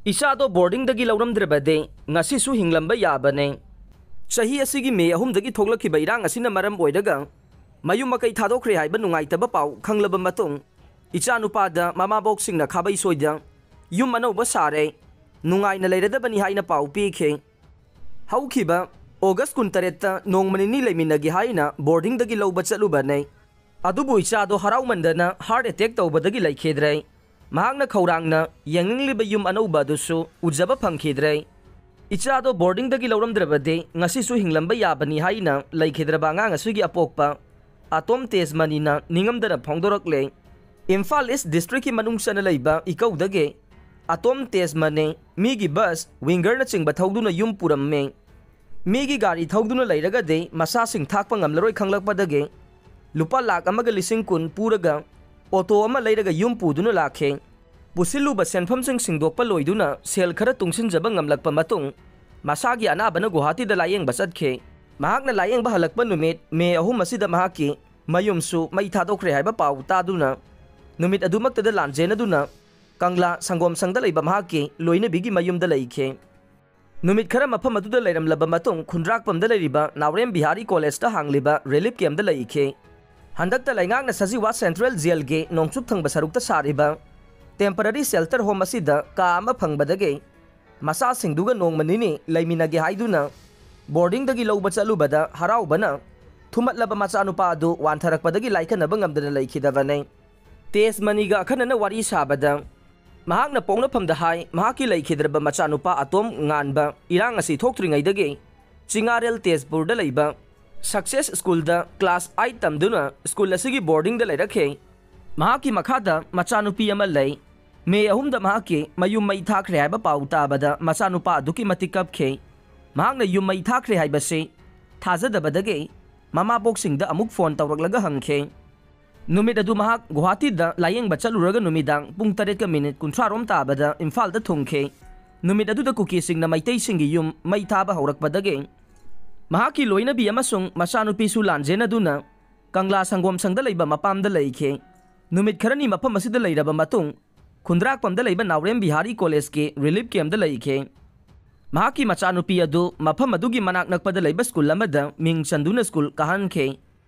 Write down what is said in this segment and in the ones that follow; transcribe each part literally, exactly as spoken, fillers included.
ꯏꯆꯥꯗꯣ ꯕꯣꯔꯗꯤꯡꯗꯒꯤ ꯂꯧꯔꯝꯗ꯭ꯔꯕꯗꯤ ꯉꯁꯤꯁꯨ ꯍꯤꯡꯂꯝꯕ ꯌꯥꯕꯅꯦ꯫ ꯆꯍꯤ ꯑꯁꯤꯒꯤ ꯃꯦ ꯑꯍꯨꯝꯗꯒꯤ ꯊꯣꯛꯂꯛꯈꯤꯕ ꯏꯔꯥꯡ ꯑꯁꯤꯅ ꯃꯔꯝ ꯑꯣꯏꯔꯒ ꯃꯌꯨꯝ ꯃꯀꯩ ꯊꯥꯗꯣꯛꯈ꯭ꯔꯦ ꯍꯥꯏꯕ ꯅꯨꯡꯉꯥꯏꯇꯕ ꯄꯥꯎ ꯈꯪꯂꯕ ꯃꯇꯨꯡ, ꯏꯆꯥꯅꯨꯄꯥꯗ ꯃꯃꯥꯕꯣꯛꯁꯤꯡꯅ ꯈꯥꯕꯩ ꯁꯣꯏꯗ ꯌꯨꯝ ꯑꯅꯧꯕ ꯁꯥꯔꯦ, ꯅꯨꯡꯉꯥꯏꯅ ꯂꯩꯔꯗꯕꯅꯤ ꯍꯥꯏꯅ ꯄꯥꯎ ꯄꯤꯈꯤ꯫ ꯍꯧꯈꯤꯕ ꯑꯣꯒꯁ ꯀꯨꯟꯇꯔꯦꯠꯇ ꯅꯣꯡꯃ ꯅꯤꯅꯤ ꯂꯩꯃꯤꯟꯅꯒꯦ ꯍꯥꯏꯅ ꯕꯣꯔꯗꯤꯡꯗꯒꯤ ꯂꯧꯕ ꯆꯠꯂꯨꯕꯅꯦ꯫ ꯑꯗꯨꯕꯨ ꯏꯆꯥꯗꯣ ꯍꯔꯥꯎꯃꯟꯗꯅ ꯍꯥꯔꯠ ꯑꯦꯇꯦꯛ ꯇꯧꯕꯗꯒꯤ ꯂꯩꯈꯤꯗ꯭ꯔꯦ꯫ ꯃꯍꯥꯛꯅ ꯈꯧꯔꯥꯡꯅ ꯌꯦꯡꯅꯤꯡꯂꯤꯕ ꯌꯨꯝ ꯑꯅꯧꯕ ꯑꯗꯨꯁꯨ ꯎꯖꯕ ꯐꯪꯈꯤꯗ꯭ꯔꯦ꯫ ꯏꯆꯥꯗꯣ ꯕꯣꯔꯗꯤꯡꯗꯒꯤ ꯂꯧꯔꯝꯗ꯭ꯔꯕꯗꯤ ꯉꯁꯤꯁꯨ ꯍꯤꯡꯂꯝꯕ ꯌꯥꯕꯅꯤ ꯍꯥꯏꯅ ꯂꯩꯈꯤꯗ꯭ꯔꯕ ꯑꯉꯥꯡ ꯑꯁꯤꯒꯤ ꯑꯄꯣꯛꯄ ꯑꯇꯣꯝ ꯇꯦꯖꯃꯅꯤꯅ ꯅꯤꯡꯉꯝꯗꯅ ꯐꯣꯡꯗꯣꯔꯛꯂꯦ꯫ ꯏꯝꯐꯥꯜ ꯏꯁ ꯗꯤꯁꯇ꯭ꯔꯤꯛꯀꯤ ꯃꯅꯨꯡ ꯆꯟꯅ ꯂꯩꯕ ꯏꯀꯧꯗꯒꯤ ꯑꯇꯣꯝ ꯇꯦꯖꯃꯅꯤ ꯃꯤꯒꯤ ꯕꯁ, ꯋꯤꯡꯒꯔꯅꯆꯤꯡꯕ ꯊꯧꯗꯨꯅ ꯌꯨꯝ ꯄꯨꯔꯝꯃꯦ꯫ ꯃꯤꯒꯤ ꯒꯥꯔꯤ ꯊꯧꯗꯨꯅ ꯂꯩꯔꯒꯗꯤ ꯃꯆꯥꯁꯤꯡ ꯊꯥꯛꯄ ꯉꯝꯂꯔꯣꯏ ꯈꯪꯂꯛꯄꯗꯒꯤ ꯂꯨꯄꯥ ꯂꯥꯈ ꯑꯃꯒ ꯂꯤꯁꯤꯡ ꯀꯨꯟ ꯄꯨꯔꯒ ꯑꯣꯇꯣ ꯑꯃ ꯂꯩꯔꯒ ꯌꯨꯝ ꯄꯨꯗꯨꯅ ꯂꯥꯛꯈꯤ꯫ ꯄꯨꯁꯤꯜꯂꯨꯕ ꯁꯦꯟꯐꯝꯁꯤꯡ ꯁꯤꯡꯗꯣꯛꯄ ꯂꯣꯏꯗꯨꯅ ꯁꯦꯜ ꯈꯔ ꯇꯨꯡꯁꯤꯟꯖꯕ ꯉꯝꯂꯛꯄ ꯃꯇꯨꯡ, ꯃꯁꯥꯒꯤ ꯑꯅꯥꯕꯅ ꯒꯨꯋꯥꯍꯥꯇꯤꯗ ꯂꯥꯌꯦꯡꯕ ꯆꯠꯈꯤ꯫ ꯃꯍꯥꯛꯅ ꯂꯥꯌꯦꯡꯕ ꯍꯜꯂꯛꯄ ꯅꯨꯃꯤꯠ ꯃꯦ ꯑꯍꯨꯝ ꯑꯁꯤꯗ ꯃꯍꯥꯛꯀꯤ ꯃꯌꯨꯝꯁꯨ ꯃꯩ ꯊꯥꯗꯣꯛꯈ꯭ꯔꯦ ꯍꯥꯏꯕ ꯄꯥꯎ ꯇꯥꯗꯨꯅ, ꯅꯨꯃꯤꯠ ꯑꯗꯨꯃꯛꯇꯗ ꯂꯥꯟꯖꯦꯟꯅꯗꯨꯅ ꯀꯪꯂꯥ ꯁꯪꯒꯣꯝ ꯁꯪꯗ ꯂꯩꯕ ꯃꯍꯥꯛꯀꯤ ꯂꯣꯏꯅꯕꯤꯒꯤ ꯃꯌꯨꯝꯗ ꯂꯩꯈꯤ꯫ ꯅꯨꯃꯤꯠ ꯈꯔ ꯃꯐꯝ ꯑꯗꯨꯗ ꯂꯩꯔꯝꯂꯕ ꯃꯇꯨꯡ, ꯈꯨꯟꯗ꯭ꯔꯥꯛꯄꯝꯗ ꯂꯩꯔꯤꯕ ꯅꯥꯎꯔꯦꯝ ꯕꯤꯍꯥꯔꯤ ꯀꯣꯂꯦꯖꯇ ꯍꯥꯡꯂꯤꯕ ꯔꯤꯂꯤꯐ ꯀꯦꯝꯞꯇ ꯂꯩꯈꯤ꯫ ꯍꯟꯗꯛꯇ ꯂꯩꯉꯥꯛꯅ ꯁꯖꯤꯋꯥ ꯁꯦꯟꯇ꯭ꯔꯦꯜ ꯖꯦꯜꯒꯤ ꯅꯣꯡꯆꯨꯞ ꯊꯪꯕ ꯁꯔꯨꯛꯇ ꯁꯥꯔꯤꯕ ꯇꯦꯝꯄꯔꯔꯤ ꯁꯦꯜꯇꯔ ꯍꯣꯝ ꯑꯁꯤꯗ ꯀꯥ ꯑꯃ ꯐꯪꯕꯗꯒꯤ ꯃꯆꯥꯁꯤꯡꯗꯨꯒ ꯅꯣꯡꯃ ꯅꯤꯅꯤ ꯂꯩꯃꯤꯟꯅꯒꯦ ꯍꯥꯏꯗꯨꯅ ꯕꯣꯔꯗꯤꯡꯗꯒꯤ ꯂꯧꯕ ꯆꯠꯂꯨꯕꯗ ꯍꯔꯥꯎꯕꯅ ꯊꯨꯝꯃꯠꯂꯕ ꯃꯆꯥꯅꯨꯄꯥ ꯑꯗꯨ ꯋꯥꯟꯊꯔꯛꯄꯗꯒꯤ ꯂꯥꯏꯀꯠꯅꯕ ꯉꯝꯗꯅ ꯂꯩꯈꯤꯗꯕꯅꯤ꯫ ꯇꯦꯖꯃꯅꯤꯒ ꯑꯈꯟꯅꯅ ꯋꯥꯔꯤ ꯁꯥꯕꯗ ꯃꯍꯥꯛꯅ ꯄꯣꯛꯅꯐꯝꯗ ꯍꯥꯏ, ꯃꯍꯥꯛꯀꯤ ꯂꯩꯈꯤꯗ꯭ꯔꯕ ꯃꯆꯥꯅꯨꯄꯥ ꯑꯇꯣꯝ ꯉꯥꯟꯕ ꯏꯔꯥꯡ ꯑꯁꯤ ꯊꯣꯛꯇ꯭ꯔꯤꯉꯩꯗꯒꯤ ꯆꯤꯉꯥꯔꯦꯜ ꯇꯦꯖꯄꯨꯔꯗ ꯂꯩꯕ ꯁꯛꯁꯦꯁ ꯁ꯭ꯀꯨꯜꯗ ꯀ꯭ꯂꯥꯁ ꯑꯥꯏꯠ ꯇꯝꯗꯨꯅ ꯁ꯭ꯀꯨꯜ ꯑꯁꯤꯒꯤ ꯕꯣꯔꯗꯤꯡꯗ ꯂꯩꯔꯛꯈꯤ꯫ ꯃꯍꯥꯛꯀꯤ ꯃꯈꯥꯗ ꯃꯆꯥꯅꯨꯄꯤ ꯑꯃ ꯂꯩ꯫ ꯃꯦ ꯑꯍꯨꯝꯗ ꯃꯍꯥꯛꯀꯤ ꯃꯌꯨꯝ ꯃꯩ ꯊꯥꯈ꯭ꯔꯦ ꯍꯥꯏꯕ ꯄꯥꯎ ꯇꯥꯕꯗ ꯃꯆꯥꯅꯨꯄꯥ ꯑꯗꯨꯛꯀꯤ ꯃꯇꯤꯛ ꯀꯞꯈꯤ꯫ ꯃꯍꯥꯛꯅ ꯌꯨꯝ ꯃꯩ ꯊꯥꯈ꯭ꯔꯦ ꯍꯥꯏꯕꯁꯤ ꯊꯥꯖꯗꯕꯗꯒꯤ ꯃꯃꯥꯕꯣꯛꯁꯤꯡꯗ ꯑꯃꯨꯛ ꯐꯣꯟ ꯇꯧꯔꯛꯂꯒ ꯍꯪꯈꯤ꯫ ꯅꯨꯃꯤꯠ ꯑꯗꯨ ꯃꯍꯥꯛ ꯒꯨꯋꯥꯍꯥꯇꯤꯗ ꯂꯥꯌꯦꯡꯕ ꯆꯠꯂꯨꯔꯒ ꯅꯨꯃꯤꯗꯥꯡ ꯄꯨꯡ ꯇꯔꯦꯠꯀ ꯃꯤꯅꯤꯠ ꯀꯨꯟꯊ꯭ꯔꯥ ꯔꯣꯝ ꯇꯥꯕꯗ ꯏꯝꯐꯥꯜꯗ ꯊꯨꯡꯈꯤ꯫ ꯅꯨꯃꯤꯠ ꯑꯗꯨꯗ ꯀꯨꯀꯤꯁꯤꯡꯅ ꯃꯩꯇꯩꯁꯤꯡꯒꯤ ꯌꯨꯝ ꯃꯩ ꯊꯥꯕ ꯍꯧꯔꯛꯄꯗꯒꯤ ꯃꯍꯥꯛꯀꯤ ꯂꯣꯏꯅꯕꯤ ꯑꯃꯁꯨꯡ ꯃꯆꯥꯅꯨꯄꯤꯁꯨ ꯂꯥꯟꯖꯦꯟꯅꯗꯨꯅ ꯀꯪꯂꯥ ꯁꯪꯒꯣꯝ ꯁꯪꯗ ꯂꯩꯕ ꯃꯄꯥꯝꯗ ꯂꯩꯈꯤ꯫ ꯅꯨꯃꯤꯠ ꯈꯔꯅꯤ ꯃꯐꯝ ꯑꯁꯤꯗ ꯂꯩꯔꯕ ꯃꯇꯨꯡ, ꯈꯨꯟꯗ꯭ꯔꯥꯛꯄꯝꯗ ꯂꯩꯕ ꯅꯥꯎꯔꯦꯝ ꯕꯤꯍꯥꯔꯤ ꯀꯣꯂꯦꯖꯀꯤ ꯔꯤꯂꯤꯐ ꯀꯦꯝꯞꯇ ꯂꯩꯈꯤ꯫ ꯃꯍꯥꯛꯀꯤ ꯃꯆꯥꯅꯨꯄꯤ ꯑꯗꯨ ꯃꯐꯝ ꯑꯗꯨꯒꯤ ꯃꯅꯥꯛ ꯅꯛꯄꯗ ꯂꯩꯕ ꯁ꯭ꯀꯨꯜ ꯑꯃꯗ ꯃꯤꯡ ꯆꯟꯗꯨꯅ ꯁ꯭ꯀꯨꯜ ꯀꯥꯍꯟꯈꯤ꯫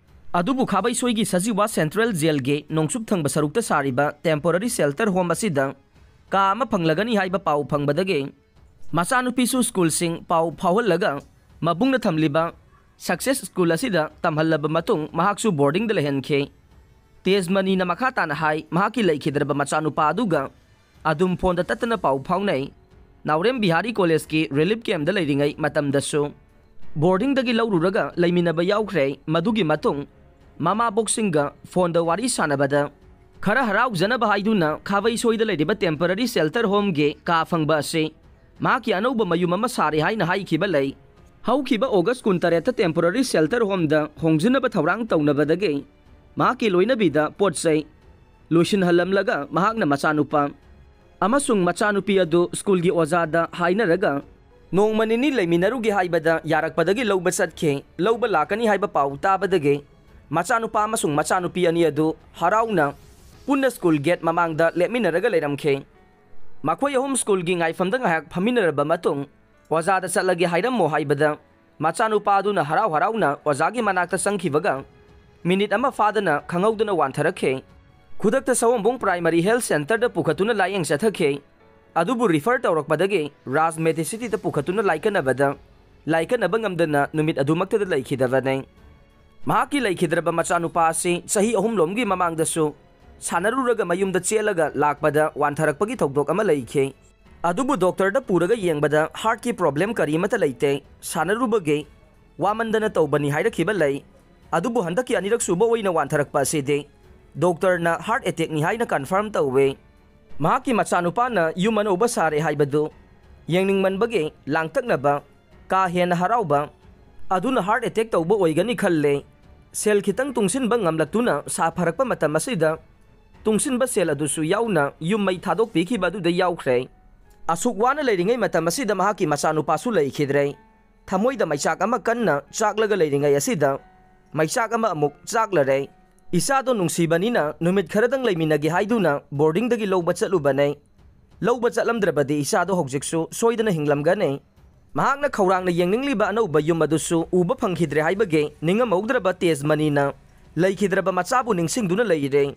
ꯑꯗꯨꯕꯨ ꯈꯥꯕꯩꯁꯣꯏꯒꯤ ꯁꯖꯤꯋꯥ ꯁꯦꯟꯇ꯭ꯔꯦꯜ ꯖꯦꯜꯒꯤ ꯅꯣꯡꯆꯨꯞ ꯊꯪꯕ ꯁꯔꯨꯛꯇ ꯁꯥꯔꯤꯕ ꯇꯦꯝꯄꯣꯔꯔꯤ ꯁꯦꯜꯇꯔ ꯍꯣꯝ ꯑꯁꯤꯗ ꯀꯥ ꯑꯃ ꯐꯪꯂꯒꯅꯤ ꯍꯥꯏꯕ ꯄꯥꯎ ꯐꯪꯕꯗꯒꯤ ꯃꯆꯥꯅꯨꯄꯤꯁꯨ ꯁ꯭ꯀꯨꯜꯁꯤꯡ ꯄꯥꯎ ꯐꯥꯎꯍꯜꯂꯒ ꯃꯕꯨꯡꯅ ꯊꯝꯂꯤꯕ ꯁꯛꯁꯦꯁ ꯁ꯭ꯀꯨꯜ ꯑꯁꯤꯗ ꯇꯝꯍꯜꯂꯕ ꯃꯇꯨꯡ ꯃꯍꯥꯛꯁꯨ ꯕꯣꯔꯗꯤꯡꯗ ꯂꯩꯍꯟꯈꯤ꯫ ꯇꯦꯖꯃꯅꯤꯅ ꯃꯈꯥ ꯇꯥꯅ ꯍꯥꯏ, ꯃꯍꯥꯛꯀꯤ ꯂꯩꯈꯤꯗ꯭ꯔꯕ ꯃꯆꯥꯅꯨꯄꯥ ꯑꯗꯨꯒ ꯑꯗꯨꯝ ꯐꯣꯟꯗ ꯇꯠꯇꯅ ꯄꯥꯎ ꯐꯥꯎꯅꯩ꯫ ꯅꯥꯎꯔꯦꯝ ꯕꯤꯍꯥꯔꯤ ꯀꯣꯂꯦꯖꯀꯤ ꯔꯤꯂꯤꯐ ꯀꯦꯝꯞꯇ ꯂꯩꯔꯤꯉꯩ ꯃꯇꯝꯗꯁꯨ ꯕꯣꯔꯗꯤꯡꯗꯒꯤ ꯂꯧꯔꯨꯔꯒ ꯂꯩꯃꯤꯟꯅꯕ ꯌꯥꯎꯈ꯭ꯔꯦ꯫ ꯃꯗꯨꯒꯤ ꯃꯇꯨꯡ ꯃꯃꯥꯕꯣꯛꯁꯤꯡꯒ ꯐꯣꯟꯗ ꯋꯥꯔꯤ ꯁꯥꯟꯅꯕꯗ ꯈꯔ ꯍꯔꯥꯎꯖꯅꯕ ꯍꯥꯏꯗꯨꯅ ꯈꯥꯕꯩꯁꯣꯏꯗ ꯂꯩꯔꯤꯕ ꯇꯦꯝꯄꯔꯔꯤ ꯁꯦꯜꯇꯔ ꯍꯣꯝꯒꯤ ꯀꯥ ꯐꯪꯕ ꯑꯁꯤ ꯃꯍꯥꯛꯀꯤ ꯑꯅꯧꯕ ꯃꯌꯨꯝ ꯑꯃ ꯁꯥꯔꯦ ꯍꯥꯏꯅ ꯍꯥꯏꯈꯤꯕ ꯂꯩ꯫ ꯍꯧꯈꯤꯕ ꯑꯣꯒꯁ ꯀꯨꯟꯇꯔꯦꯠꯇ ꯇꯦꯝꯄꯣꯔꯔꯤ ꯁꯦꯜꯇꯔ ꯍꯣꯝꯗ ꯍꯣꯡꯖꯤꯟꯅꯕ ꯊꯧꯔꯥꯡ ꯇꯧꯅꯕꯗꯒꯤ ꯃꯍꯥꯛꯀꯤ ꯂꯣꯏꯅꯕꯤꯗ ꯄꯣꯠ ꯆꯩ ꯂꯣꯏꯁꯤꯟꯍꯜꯂꯝꯂꯒ ꯃꯍꯥꯛꯅ ꯃꯆꯥꯅꯨꯄꯥ ꯑꯃꯁꯨꯡ ꯃꯆꯥꯅꯨꯄꯤ ꯑꯗꯨ ꯁ꯭ꯀꯨꯜꯒꯤ ꯑꯣꯖꯥꯗ ꯍꯥꯏꯅꯔꯒ ꯅꯣꯡꯃ ꯅꯤꯅꯤ ꯂꯩꯃꯤꯟꯅꯔꯨꯒꯦ ꯍꯥꯏꯕꯗ ꯌꯥꯔꯛꯄꯗꯒꯤ ꯂꯧꯕ ꯆꯠꯈꯤ꯫ ꯂꯧꯕ ꯂꯥꯛꯀꯅꯤ ꯍꯥꯏꯕ ꯄꯥꯎ ꯇꯥꯕꯗꯒꯤ ꯃꯆꯥꯅꯨꯄꯥ ꯑꯃꯁꯨꯡ ꯃꯆꯥꯅꯨꯄꯤ ꯑꯅꯤ ꯑꯗꯨ ꯍꯔꯥꯎꯅ ꯄꯨꯟꯅ ꯁ꯭ꯀꯨꯜ ꯒꯦꯠ ꯃꯃꯥꯡꯗ ꯂꯦꯞꯃꯤꯟꯅꯔꯒ ꯂꯩꯔꯝꯈꯤ꯫ ꯃꯈꯣꯏ ꯑꯍꯨꯝ ꯁ꯭ꯀꯨꯜꯒꯤ ꯉꯥꯏꯐꯝꯗ ꯉꯥꯏꯍꯥꯛ ꯐꯝꯃꯤꯟꯅꯔꯕ ꯃꯇꯨꯡ ꯑꯣꯖꯥꯗ ꯆꯠꯂꯒꯦ ꯍꯥꯏꯔꯝꯃꯣ ꯍꯥꯏꯕꯗ ꯃꯆꯥꯅꯨꯄꯥ ꯑꯗꯨꯅ ꯍꯔꯥꯎ ꯍꯔꯥꯎꯅ ꯑꯣꯖꯥꯒꯤ ꯃꯅꯥꯛꯇ ꯆꯪꯈꯤꯕꯒ ꯃꯤꯅꯤꯠ ꯑꯃ ꯐꯥꯗꯅ ꯈꯪꯍꯧꯗꯅ ꯋꯥꯟꯊꯔꯛꯈꯤ꯫ ꯈꯨꯗꯛꯇ ꯁꯑꯣꯝꯕꯨꯡ ꯄ꯭ꯔꯥꯏꯃꯔꯤ ꯍꯦꯜꯊ ꯁꯦꯟꯇꯔꯗ ꯄꯨꯈꯠꯇꯨꯅ ꯂꯥꯌꯦꯡ ꯆꯠꯊꯈꯤ꯫ ꯑꯗꯨꯕꯨ ꯔꯤꯐꯔ ꯇꯧꯔꯛꯄꯗꯒꯤ ꯔꯥꯖ ꯃꯦꯗꯤꯁꯤꯇꯤꯗ ꯄꯨꯈꯠꯇꯨꯅ ꯂꯥꯏꯀꯠꯅꯕꯗ ꯂꯥꯏꯀꯠꯅꯕ ꯉꯝꯗꯅ ꯅꯨꯃꯤꯠ ꯑꯗꯨꯃꯛꯇꯗ ꯂꯩꯈꯤꯗꯕꯅꯤ꯫ ꯃꯍꯥꯛꯀꯤ ꯂꯩꯈꯤꯗ꯭ꯔꯕ ꯃꯆꯥꯅꯨꯄꯥ ꯑꯁꯤ ꯆꯍꯤ ꯑꯍꯨꯝꯂꯣꯝꯒꯤ ꯃꯃꯥꯡꯗꯁꯨ ꯁꯥꯟꯅꯔꯨꯔꯒ ꯃꯌꯨꯝꯗ ꯆꯦꯜꯂꯒ ꯂꯥꯛꯄꯗ ꯋꯥꯟꯊꯔꯛꯄꯒꯤ ꯊꯧꯗꯣꯛ ꯑꯃ ꯂꯩꯈꯤ꯫ ꯑꯗꯨꯕꯨ ꯗꯣꯛꯇꯔꯗ ꯄꯨꯔꯒ ꯌꯦꯡꯕꯗ ꯍꯥꯔꯠꯀꯤ ꯄ꯭ꯔꯣꯕ꯭ꯂꯦꯝ ꯀꯔꯤꯃꯠꯇ ꯂꯩꯇꯦ, ꯁꯥꯟꯅꯔꯨꯕꯒꯤ ꯋꯥꯃꯟꯗꯅ ꯇꯧꯕꯅꯤ ꯍꯥꯏꯔꯛꯈꯤꯕ ꯂꯩ꯫ ꯑꯗꯨꯕꯨ ꯍꯟꯗꯛꯀꯤ ꯑꯅꯤꯔꯛ ꯁꯨꯕ ꯑꯣꯏꯅ ꯋꯥꯟꯊꯔꯛꯄ ꯑꯁꯤꯗꯤ ꯗꯣꯛꯇꯔꯅ ꯍꯥꯔꯠ ꯑꯦꯇꯦꯛꯅꯤ ꯍꯥꯏꯅ ꯀꯟꯐꯥꯔꯝ ꯇꯧꯋꯦ꯫ ꯃꯍꯥꯛꯀꯤ ꯃꯆꯥꯅꯨꯄꯥꯅ ꯌꯨꯝ ꯑꯅꯧꯕ ꯁꯥꯔꯦ ꯍꯥꯏꯕꯗꯨ ꯌꯦꯡꯅꯤꯡꯃꯟꯕꯒꯤ ꯂꯥꯡꯇꯛꯅꯕ, ꯀꯥ ꯍꯦꯟꯅ ꯍꯔꯥꯎꯕ ꯑꯗꯨꯅ ꯍꯥꯔꯠ ꯑꯦꯇꯦꯛ ꯇꯧꯕ ꯑꯣꯏꯒꯅꯤ ꯈꯜꯂꯦ꯫ ꯁꯦꯜ ꯈꯤꯇꯪ ꯇꯨꯡꯁꯤꯟꯕ ꯉꯝꯂꯛꯇꯨꯅ ꯁꯥꯐꯔꯛꯄ ꯃꯇꯝ ꯑꯁꯤꯗ ꯇꯨꯡꯁꯤꯟꯕ ꯁꯦꯜ ꯑꯗꯨꯁꯨ ꯌꯥꯎꯅ ꯌꯨꯝ ꯃꯩ ꯊꯥꯗꯣꯛꯄꯤꯈꯤꯕ ꯑꯗꯨꯗ ꯌꯥꯎꯈ꯭ꯔꯦ꯫ ꯑꯁꯨꯛ ꯋꯥꯅ ꯂꯩꯔꯤꯉꯩ ꯃꯇꯝ ꯑꯁꯤꯗ ꯃꯍꯥꯛꯀꯤ ꯃꯆꯥꯅꯨꯄꯥꯁꯨ ꯂꯩꯈꯤꯗ꯭ꯔꯦ꯫ ꯊꯃꯣꯏꯗ ꯃꯩꯆꯥꯛ ꯑꯃ ꯀꯟꯅ ꯆꯥꯛꯂꯒ ꯂꯩꯔꯤꯉꯩ ꯑꯁꯤꯗ ꯃꯩꯆꯥꯛ ꯑꯃ ꯑꯃꯨꯛ ꯆꯥꯛꯂꯔꯦ꯫ ꯏꯆꯥꯗꯣ ꯅꯨꯡꯁꯤꯕꯅꯤꯅ ꯅꯨꯃꯤꯠ ꯈꯔꯗꯪ ꯂꯩꯃꯤꯟꯅꯒꯦ ꯍꯥꯏꯗꯨꯅ ꯕꯣꯔꯗꯤꯡꯗꯒꯤ ꯂꯧꯕ ꯆꯠꯂꯨꯕꯅꯦ꯫ ꯂꯧꯕ ꯆꯠꯂꯝꯗ꯭ꯔꯕꯗꯤ ꯏꯆꯥꯗꯣ ꯍꯧꯖꯤꯛꯁꯨ ꯁꯣꯏꯗꯅ ꯍꯤꯡꯂꯝꯒꯅꯤ꯫ ꯃꯍꯥꯛꯅ ꯈꯧꯔꯥꯡꯅ ꯌꯦꯡꯅꯤꯡꯂꯤꯕ ꯑꯅꯧꯕ ꯌꯨꯝ ꯑꯗꯨꯁꯨ ꯎꯕ ꯐꯪꯈꯤꯗ꯭ꯔꯦ ꯍꯥꯏꯕꯒꯤ ꯅꯤꯡꯉꯝꯍꯧꯗ꯭ꯔꯕ ꯇꯦꯖꯃꯅꯤꯅ ꯂꯩꯈꯤꯗ꯭ꯔꯕ ꯃꯆꯥꯕꯨ ꯅꯤꯡꯁꯤꯡꯗꯨꯅ ꯂꯩꯔꯦ꯫